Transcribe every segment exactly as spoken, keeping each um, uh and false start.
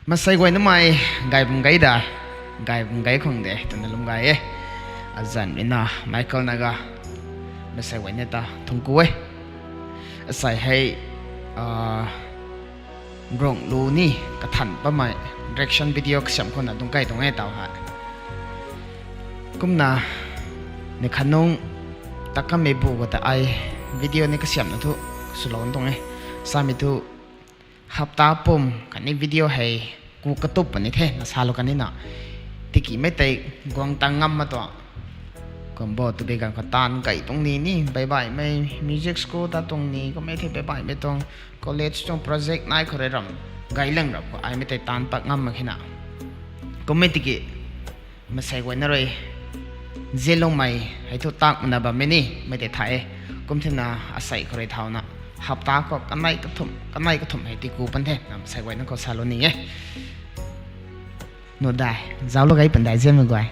Masei guay namei, gay bam gay da, gay bam gay khang de twna lum gay e. Azanc rui na Michael Naga, masei guay ni ta thungku e. Asei hei, Nrunglu ni kathan bammei reaction video kasiamh khou na dungc key tuang e taw hei. Kumna, ni khat nung, ta kammei bu khou ta ai video ni kasiamhna thu swlou tuang e. Samei thu hapta pum khatni video hei ku katup puni the na salou kan nina. Tikimei tei guang tang ngam ma tuang. Kumbo tu bi ganv khou taanv key tuang ni ni, baibaihmei music school ta tuang ni, kummei thei baibaihmei tuang college tuang project nai khou rui ram, gay lang rap khou aimei tei taanv pat ngam mak khe na. Kummei tiki, masei guayna rui, zianloumei hei thu tak mana bammei ni, mei tei thay e. Kum thena asei khou rui thauna, hapta khou kanei kathumh, kanei kathumh hei tiku pan the, na masei guayna khou salou ni e. Nu dai, zauclou gay pan dai zianmei guay.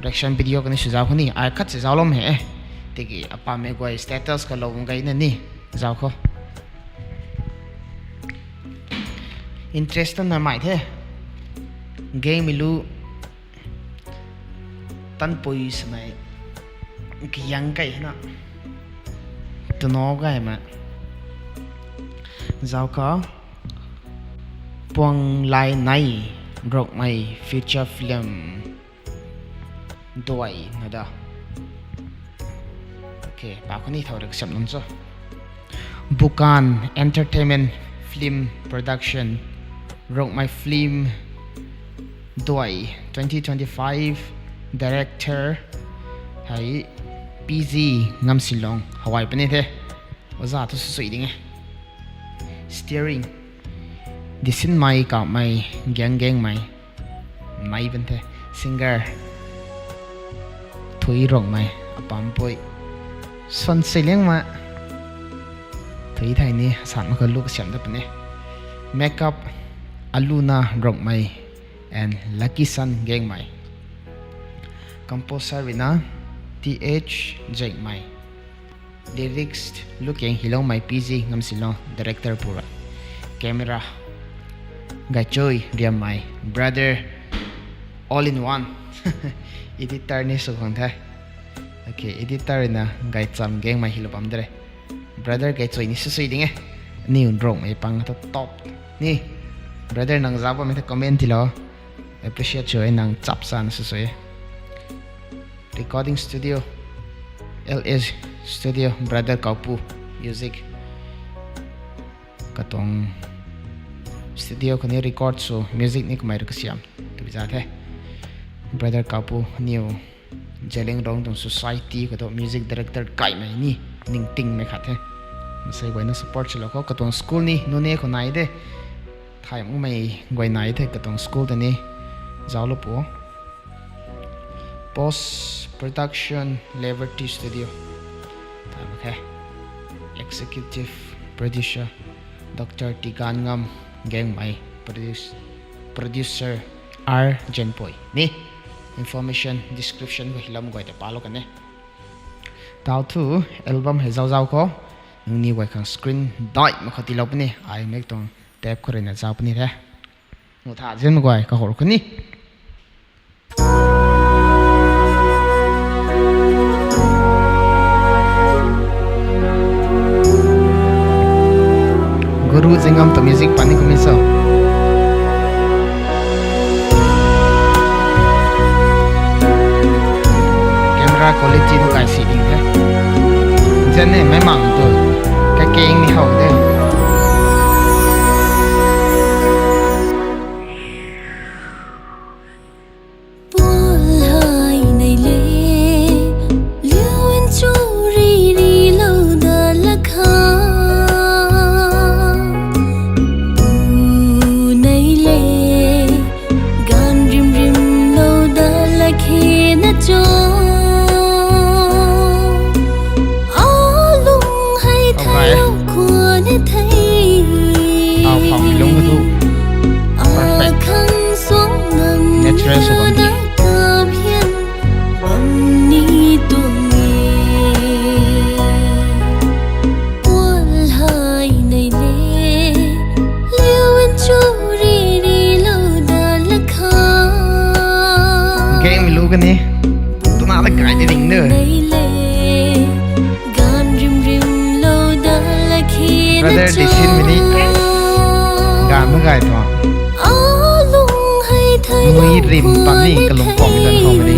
Reaction video kani sw zauc khou ni, ai khat si zaucloumei e. Tiki apammei guay status khou lou gayna ni, zauc khou. Interest na mei the. Gaymei lu tanpui swmei kiyang key na. Twna gaymei. Zauc khou. Puanglai Nei, Rongmei feature film. Duai na da. Okay, pa khou ni thow rui kasiamh nunc cho. Bukan Entertainment Film Production, Rongmei film Duai twenty twenty-five, director hei P G Ngamsilong, hawai puni the. Oza thu sw sui ding e. Starring, Disinmei Kamei, Gang Gangmei, mei ban the. Singer, Thui Rongmei, apampui. Suan Suiliangmei, Thui thei ni, san mak khou lu kasiamh dat puni. Makeup, Aluna Rongmei and Lucky Sun Gangmei. Composer rui na, T H Jengmei. Lyrics, Lukeng Hiloumei, P G Ngamsilong, director pura. Camera, Gaichui Riammei, brother, all in one. Editor ni sw khang the. Okay, editor rui na Gaicham Gangmei hilou bam de re. Brother Gaichui ni sw sui ding e. Aniw Rongmei pang thu top ni. Brother nang zauc bammei the comment tilou. Appreciate sw e, nang chap sana sw sui e. Recording studio, L A Studio, brother Kaupu, music. Katuang studio khou ni record sw, music ni kamei rui kasiamh. Tw za the. Brother Kaupu, aniw Zeliangrong tuang society khou tu music director kaimei ni, ningtingmei khat the. Masei guayna support swlou khou, katuang school ni, nune khou nai de. Thay makmei guay nai the, katuang school ta ni. Zauclou pu. Post Production Liberty Studio. Thay mak khe. Executive Producer, Doctor Tiganngam Gangmei, produce-, Producer R Jenpui ni. Information description khou hilam guay ta palou kan e. Tau thu album hei zauc zauc khou, nangniw guay khang screen daih mak khou tiilou puni, ai mek tuang tape khou rui na zauc puni the. Mu tha zianmei guay, kahor khou ni. Guru Zingam ta music pani kumi so. Camera quality tu kai si ding the. Zan ne mei mang tu kakeng ni how de. Pual hai nei le, liu nchu ri ri lou da lakha. Pu nei le, ganv rim rim lou da lakhe na cho. A lung hei Kani, tuna la kai di ding de. Brother Disin mini. Gan ma gay thu. Mui rim pan ni kalung pom mi dan khou mini.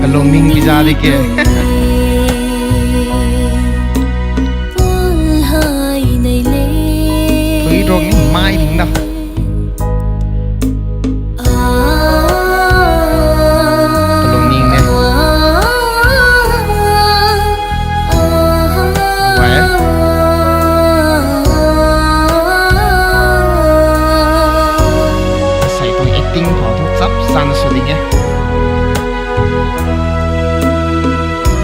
Kalung ning pizza di ke. Tui rong ni mai ding na. Kalung ning ne. Sai tuang acting khou thu chap chana sw ding e.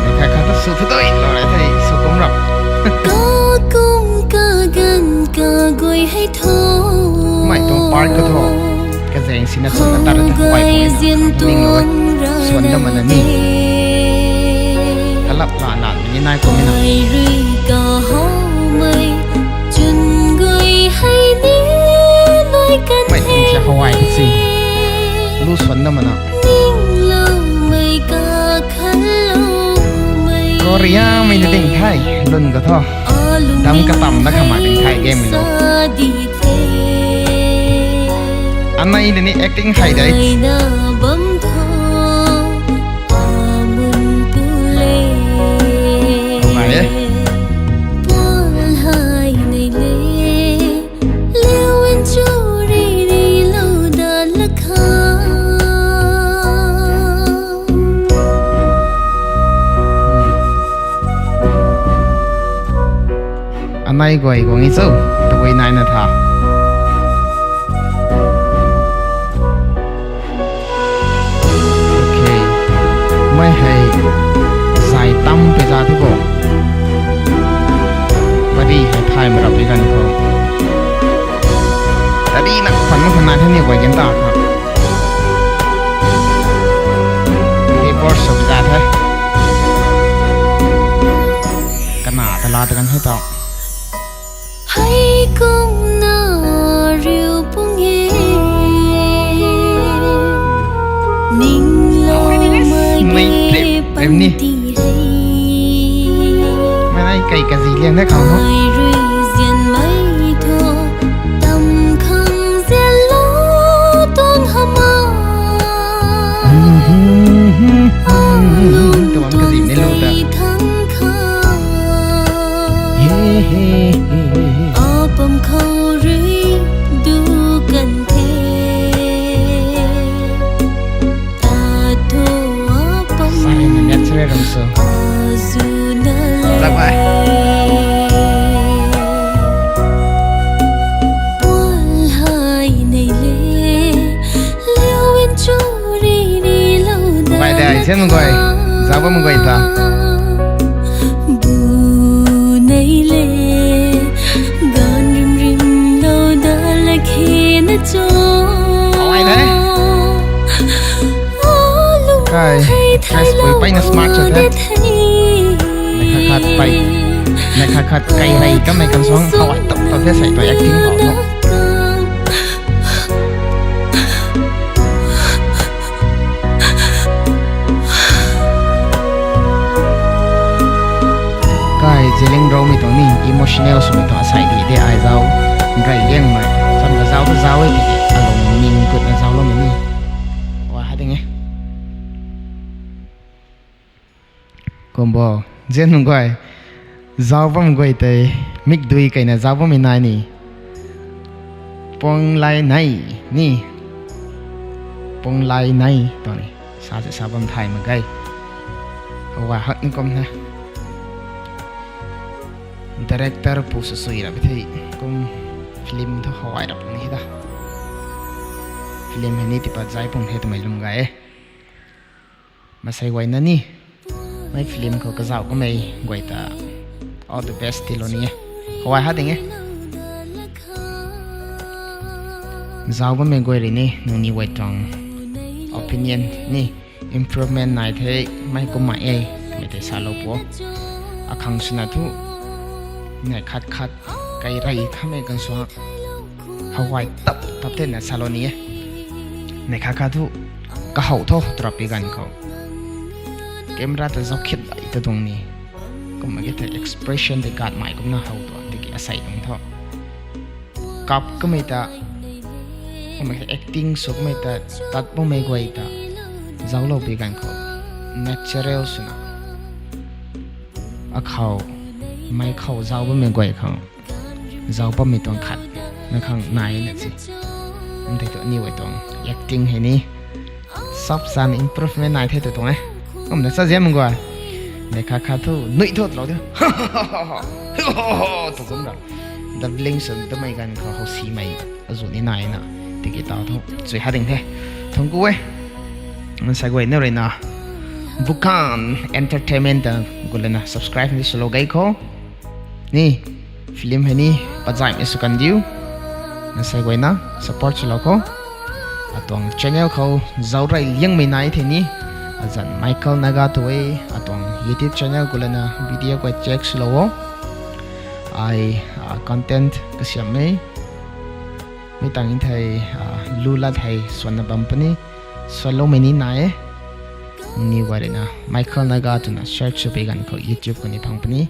Mei khat khat ta sw thu dui lou rei thei sw kum rap. Kakum kagan kaguay hei tho. Mei tuang part ka tho. Kazeng sina chun atar ta huay pui na. Ning lou e. Suan dam ana ni. Kalap la na ni nai kum na. Mei tuang sia huay si. Lu suan dam ana. Korea mei na ding thai, lun ka tho. Dam katam na khama ding thai game lo. Anei ni acting hai dai. Hai e. Anei guay guang i cho, tabui nai na tha. Okay. Mei hei zai tam pe za thu bo. Pari hei thay ma rap e ganv khou. Tadi na phan ma khan nai the ni guay gen ta kha. Keyboard sw za the. Kana ta la ta kan hei tau. Hei kumna riu pung e. Ning lou mei ke panty hei. Mei nai kai kazi liang na khang ho. Mei rui zian mei tho. Tam khang zian lou tuang hama. Tuang kazi ne lou ta. Thang kha. Apam khou rui du kan the. Tat thu apam. Sorry, na net sere ram so. Azu na le. Bye bye. Pual hai nei le. Liu in chu ri ni lou da. Bye bye, Zen Mangguay. Zauc bam Mangguay ta. Bu nei le, gan rim rim lou da la khe na cho. Oi ne. Kai, actress pui peyna smart cho the. Na khat khat pey, na khat khat kai rei kamei kan suang hawai tap tap the sai tu acting khou. Kai Zeliangrongmei tuang ni emotional swmei tuang asei di de ai zauc. Nrei liangmei. Chan ka zauc ta zauc e tiki alung ning kutna zaucloumei ni. Wa ha ding e. Kumbo, Zen Mangguay, zauc bam guay tei, mikdui keyna zauc bammei nai ni. Puang lay nei, ni. Puang lay nei, tuang ni. Sa se sa bam thay mak ge. Hawai hak ni kum na. Director pu sw sui rap the, kum film thu hawai rap ni da. Film hei ni tipat zai pung the twmei lwm gay e. Masei guayna ni, mei film khou kazauh kamei guay ta all the best tilou ni e. Hawai ha ding e. Zauc bammei guay rui ni, nangniw guay tuang opinion ni, improvement nai the, mei kumna e, twmei tei salou pu. Akhang swna thu, nei khat khat Kai rey khamei kan sua. How guay tap tap thena salou ni e. Neih khat khat thu kahow tho trap pi ganv khou camera ta zauc khit lai ta tuang ni. Kumna ki the expression tei gatmei kumna how tuang tiki asei tuang tho. Kap kamei ta, kumna ki acting sw kamei ta, tat bammei guay ta zauclou pi ganv khou natural swna akhou, mei khou zauc bammei guay khang zauc bammei tuang khat na khang nai na si. Kum thei tu aniw guay tuang acting hei ni sap sana improvement nai the tu tuang e. Kumna sa ziam guay, neih khat khat thu nuih thu tlou di tu kum ra, doubling sw tamei ganv khou how simei azuh ni naina tiki taw thu chui ha ding the. Thangc ku e. Maansei guay na ruina Bukan Entertainment ta gulana subscribe ni swlou gay khou ni, film hei ni pazaimei sw kan diu. Maansei guayna support swlou khou. Atuang channel khou zauc rey liangmei nai the ni, azanc Michael Naga tu e. Atuang YouTube channel gulana video guay check swlou o. Ai content kasiammei, mi tang thei lu lat hei swanna bam puni, swanloumei ni nai e. Ni guay ruina Michael Naga twna search sw pi ganv khou YouTube khou ni phang puni,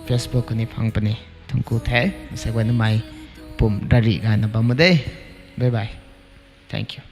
Facebook khou ni phang puni. Thangc ku the. Maansei guayna mei pum rari gayna bam de. Bye bye. Thank you.